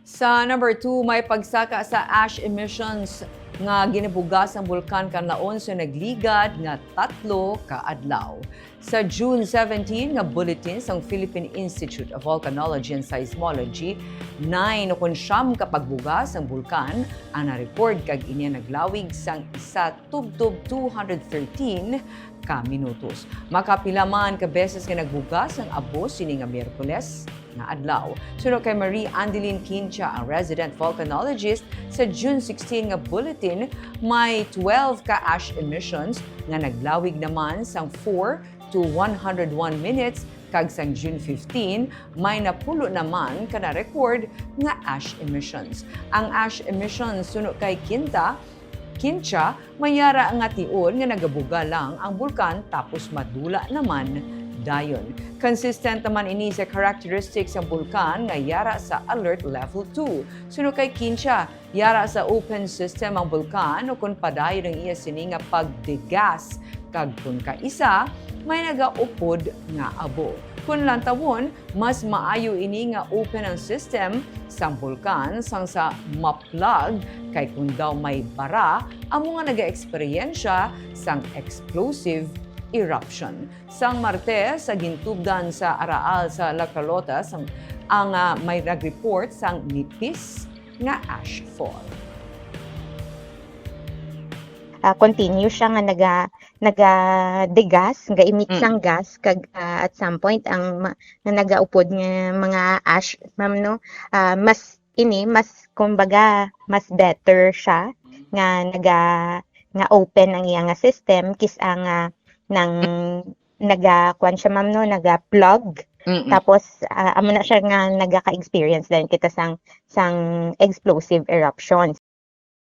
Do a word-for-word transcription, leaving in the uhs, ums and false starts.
Sa number two, may pagsaka sa ash emissions nga ginabugas ang Bulkan Kanlaon sa nagligad nga tatlo ka adlaw. Sa June seventeen nga bulletin sang Philippine Institute of Volcanology and Seismology, nine o kon siyam ka pagbugas ang bulkan ang na-record, kag ini ang naglawig sang isa tubtob two hundred thirteen ka minutos. Makapila man ka beses nga nagbugas ang abo sini nga Miyerkules nga adlaw. Suno kay Marie Andeline Quincha, ang resident volcanologist, sa June sixteen nga bulletin, may twelve ka ash emissions nga naglawig naman sang four to one hundred one minutes, kag sang June fifteen, may napulo naman ka na-record nga ash emissions. Ang ash emissions, suno kay Quinta, Quincha, may yara nga tion nga nagabuga lang ang bulkan tapos madula naman dayon. Consistent naman ini sa characteristics sang bulkan nga yara sa Alert Level two. Suno kay Quincha, yara sa open system ang bulkan ukon padayon ang iya sini nga pagdegas, kag kon kaisa, may nagaupod nga abo. Kon lantawon, mas maayo ini nga open ang system sang bulkan sang sa ma-plug, kay kon daw may bara, amo nga nagaeksperyensya sang explosive eruption. Sang Martes, sa gintubdan sa Araal sa La Carlota, sang, ang, ah, may nag-report sang nipis nga ashfall. Ah, continue siya nga naga nagadegas, nga-emit Mm. sang gas, kag ah, at some point ang ma- nga nagaupod nga mga ash, ma'am, no, ah, mas ini mas, kumbaga, mas better siya nga naga nga open ang iya nga system kis ang ah, nang naga kuan siya, ma'am, no, naga plug. Mm-mm. Tapos ah, amo na siya nga nagaka-experience din kita sang sang explosive eruptions.